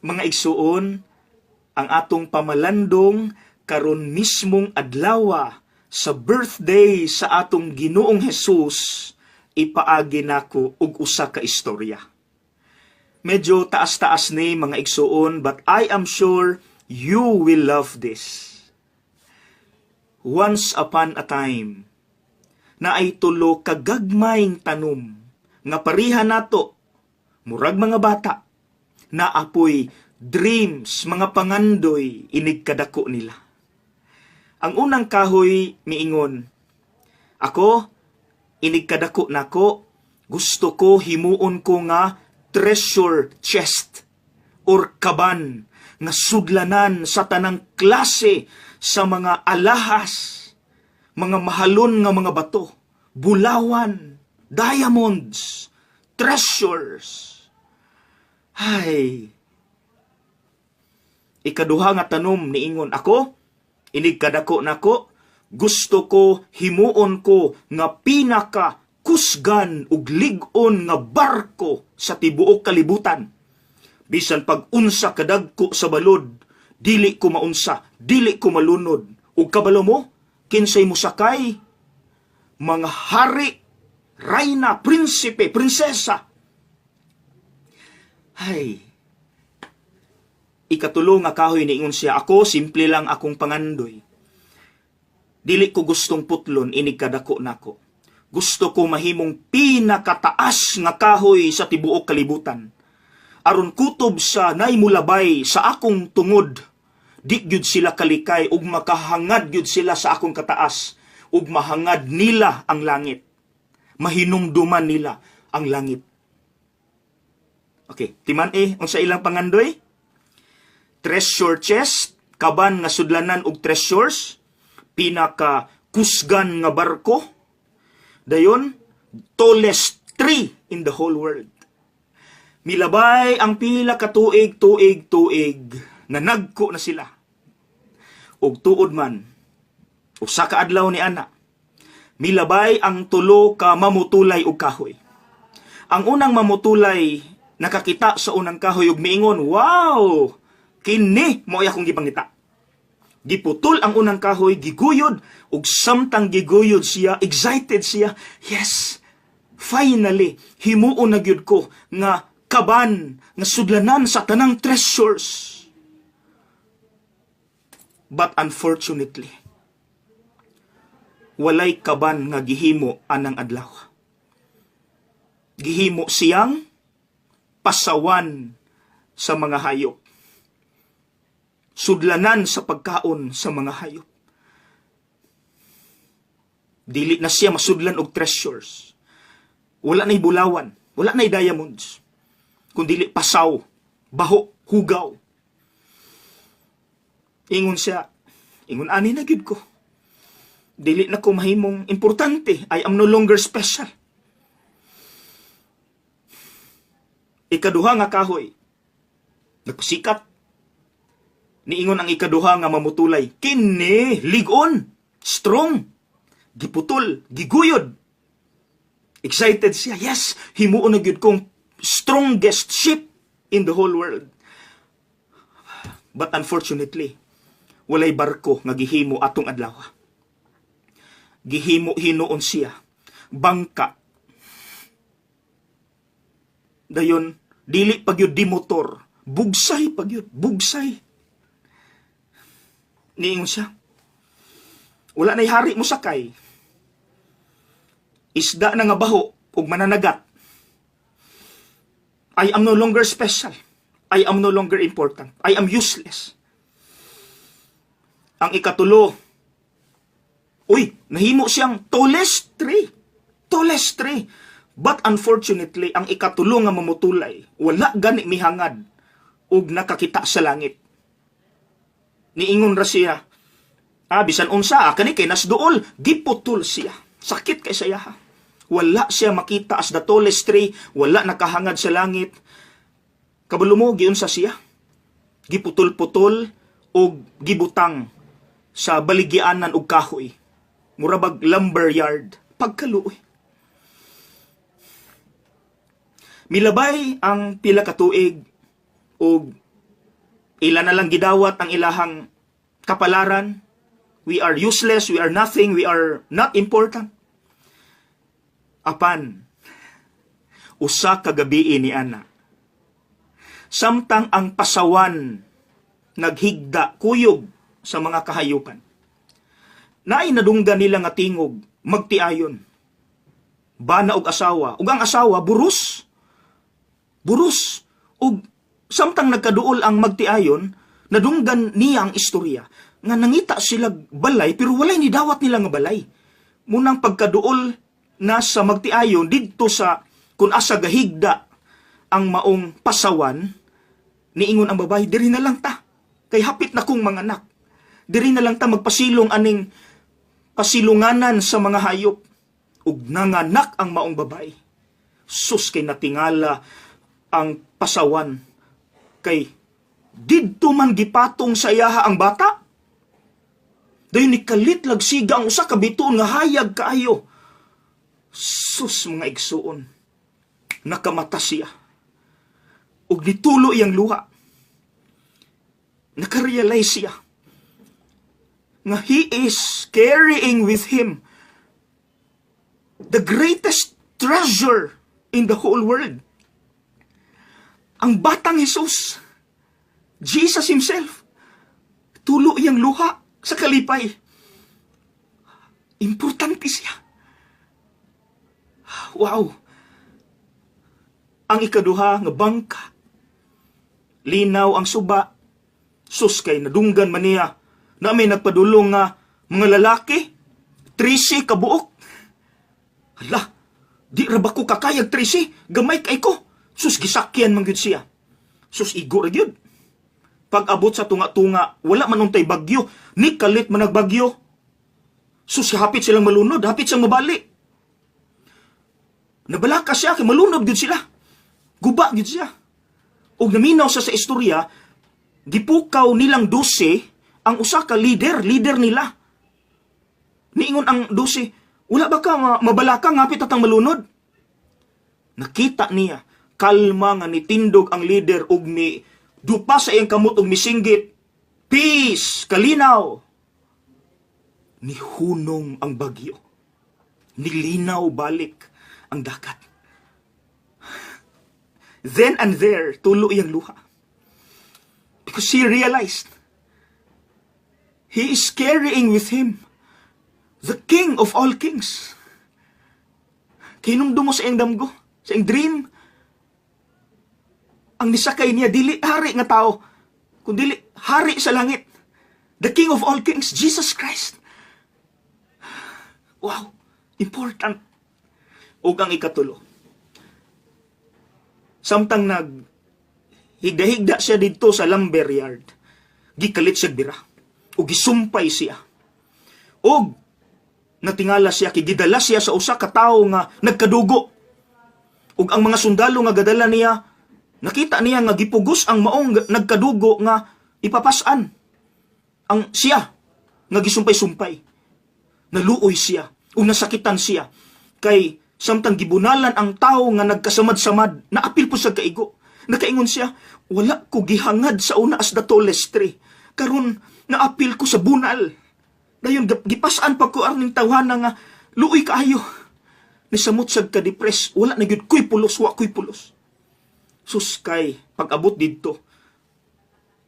Mga igsuon, ang atong pamalandong karon mismong adlawa sa birthday sa atong Ginoong Hesus, ipaagi nako og usa ka istorya. Medyo taas-taas ni, mga igsuon, but I am sure you will love this. Once upon a time, naay tulo kagagmayng tanom nga pariha nato, murag mga bata, naa poy dreams, mga pangandoy inig kadako nila. Ang unang kahoy miingon, "Ako, inig kadako nako, gusto ko himuon ko nga treasure chest or kaban nga sudlanan sa tanang klase sa mga alahas, mga mahalon nga mga bato, bulawan, diamonds, treasures." Hay. Ikaduha nga tanom niingon, "Ako, inig kadako nako, gusto ko himuon ko nga pinaka kusgan ug lig-on nga barko sa tibuok kalibutan. Bisan pag unsa kadagko sa balod, dili ko maunsa, dili ko malunod. Ug kabalo mo, kinsay mosakay? Mga hari, rayna, prinsipe, prinsesa." Hay. Ikatulo nga kahoy niingon siya, "Ako, simple lang akong pangandoy. Dili ko gustong putlon inig kadako nako. Gusto ko mahimong pinakataas nga kahoy sa tibuok kalibutan. Aron kutob sa nay mulabay sa akong tungod, di gyud sila kalikay ug makahangad gyud sila sa akong kataas ug mahangad nila ang langit. Mahinumduman nila ang langit." Okay, timan eh, unsa ilang pangandoy? Treasure chest, kaban nga sudlanan og treasures, pinaka kusgan nga barko, dayon tallest tree in the whole world. Milabay ang pila ka tuig, tuig, tuig, na nagko na sila. Ug tuod man, usa ka adlaw ni ana, milabay ang tulo ka mamutulay og kahoy. Ang unang mamutulay nakakita sa unang kahoy ug miingon, "Wow! Kini mao akong gipangita." Giputol ang unang kahoy, giguyod, ug samtang giguyod siya, excited siya. "Yes! Finally, himuon na gyud ko nga kaban nga sudlanan sa tanang treasures." But unfortunately, walay kaban nga gihimo anang adlaw. Gihimo siyang pasawan sa mga hayop. Sudlanan sa pagkaon sa mga hayop. Dili na siya masudlan og treasures. Wala na'y bulawan, wala na'y diamonds. Kung dili pasaw, baho, hugaw. Ingon siya, "Ingon ani na gyud ko. Dili na ko mahimong importante. I am no longer special." Ikaduha nga kahoy, nagpasikat. Niingon ang ikaduha nga mamutulay, "Kini, ligon, strong." Giputol, giguyod. Excited siya. "Yes, himuon na gyud kong strongest ship in the whole world." But unfortunately, walay barko nga gihimo atong adlaw. Gihimo hinuon siya bangka. Dayon, dili pa gyud di motor, bugsay pa gyud, bugsay. Niingon siya, "Wala na'y hari mo sakay. Isda na nga baho ug mananagat. I am no longer special. I am no longer important. I am useless." Ang ikatulo, uy, nahimo siyang tallest tree. Tallest tree. But unfortunately, ang ikatulo nga mamutulay, wala gani mihangad ug nakakita sa langit. Niingon ra siya, "Ah, bisan unsa, kani kay nasduol." Giputol siya. Sakit kay sa iyaha. Wala siya makita as the tallest tree, wala nakahangad sa langit. Kabalo mo, giunsa siya? Giputol-putol og gibutang sa baligyanan og kahoy. Murabag lumber yard. Pagkaluoy. Milabay ang pila ka tuig og Ila na lang gidawat ang ilahang kapalaran. We are useless, we are nothing, we are not important. Apan, usa ka gabii ni ana. Samtang ang pasawan naghigda kuyog sa mga kahayupan, naay nadunggan nila nga tingog magtiayon. Bana og asawa, ug ang asawa burus. Burus. Ug samtang nagkaduol ang magtiayon, nadunggan niya ang istorya nga nangita sila balay pero walay nidawat nila nga balay. Munang pagkaduol na sa magtiayon didto sa kung asa gahigda ang maong pasawan, niingon ang babae, "Diri na lang ta. Kay hapit na kong manganak. Diri na lang ta magpasilong aning pasilunganan sa mga hayop." Ug nanganak ang maong babae. Sus, kay natingala ang pasawan. Kay didto man gipatong sa iyaha ang bata. Dayon nikalit lagsiga ang usa ka bituon nga hayag kaayo. Sus, mga igsuon. Nakamata siya. Ug nitulo iyang luha. Nakarealize siya nga he is carrying with him the greatest treasure in the whole world. Ang batang Jesus, Jesus himself, tulo iyang luha sa kalipay. Importante siya. Wow! Ang ikaduha nga bangka. Linaw ang suba. Sus, kay nadunggan man niya na may nagpadulong nga mga lalaki. 13 kabuok. Hala, di ra ba ko kakayag 13? Gamay kay ko. Sus, gisakyan man gyud siya. Sus, igo ra gyud. Pag abot sa tunga-tunga, wala man untay bagyo. Ni kalit man nagbagyo. Sus, hapit silang malunod, hapit siyang mabali. Nabalaka siya, kay malunod gyud sila. Guba gyud siya. Ug naminaw siya sa istorya, gipukaw nilang 12 ang usa ka leader, leader nila. Niingon ang 12, "Wala ba ka mabalaka nga hapit atang malunod?" Nakita niya, kalma nga nitindog ang leader ug ni dupa sa iyang kamot ug misinggit, "Peace, kalinaw." Nihunong ang bagyo. Nilinaw balik ang dagat. Then and there, tulo iyang luha. Because he realized he is carrying with him the King of all kings. Kinumdum mo sa iyang damgo, sa iyang dream. Ang nisakay niya, dili hari nga tao, kundi hari sa langit. The King of all kings, Jesus Christ. Wow, important. Ug ang ikatulo. Samtang nag higda-higda siya didto sa lumber yard, gikalit siya bira. Ug gisumpay siya. Ug natingala siya kay gidala siya sa usa ka tawo nga nagkadugo. Ug ang mga sundalo nga gadala niya, nakita niya nga gipugos ang maong nagkadugo nga ipapas-an ang siya nga gisumpay-sumpay. Naluoy siya ug nasakitan siya kay samtang gibunalan ang tawo nga nagkasamad-samad, naapil po sa kaigo. Nakaingon siya, "Wala ko gihangad sa una as the tallest tree. Karon naapil ko sa bunal. Dayon gipasan pa ko aning tawhana nga luoy kaayo." Nisamot siya ka-depress, wala na gyud ko'y pulos, wa ko'y pulos. Sus, kay pag-abot didto,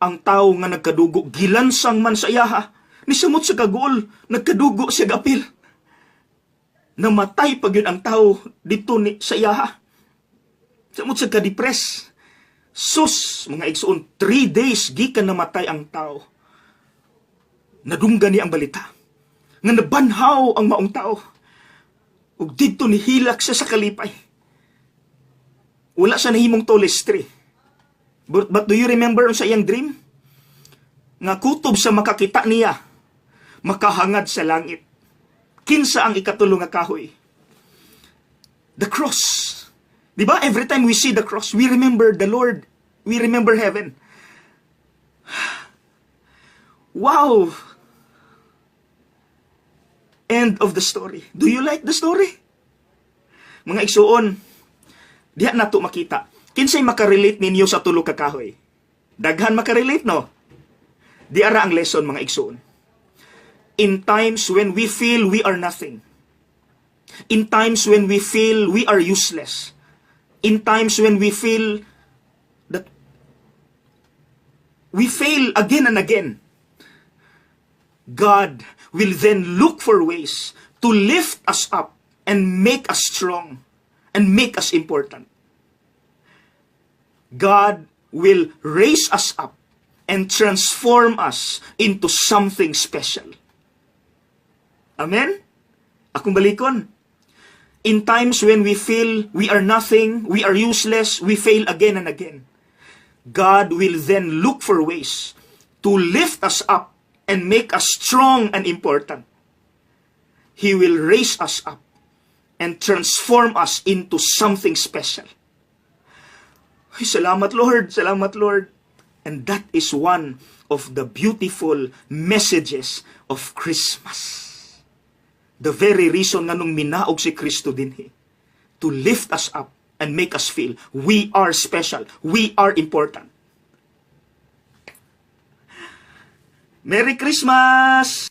ang tao nga nagkadugo gilansang man sa iyaha. Nisamot sa kaguol, nagkadugo siya gapil. Namatay pa gyud ang tao didto ni sa iyaha. Samot sa ka-depress. Sus, mga igsoon, 3 days gikan namatay ang tao. Nadunggan niya ang balita nga nabanhaw ang maong tao. Ug didto ni hilak siya sa kalipay. Wala siya nahimong tallest tree. But do you remember sa iyang dream? Nga kutob sa makakita niya, makahangad sa langit. Kinsa ang ikatulo nga kahoy? The cross. Di ba? Every time we see the cross, we remember the Lord. We remember heaven. Wow! End of the story. Do you like the story? Mga igsuon, diha nato makita. Kinsay makarelate ninyo sa tulo ka kahoy? Daghan makarelate, no? Di ara ang lesson, mga igsoon. In times when we feel we are nothing, in times when we feel we are useless, in times when we feel that we fail again and again, God will then look for ways to lift us up and make us strong and make us important. God will raise us up and transform us into something special. Amen? Akong balikon. In times when we feel we are nothing, we are useless, we fail again and again, God will then look for ways to lift us up and make us strong and important. He will raise us up and transform us into something special. Ay, salamat, Lord, salamat, Lord. And that is one of the beautiful messages of Christmas. The very reason nganong minaog si Kristo dinhi, to lift us up and make us feel we are special, we are important. Merry Christmas!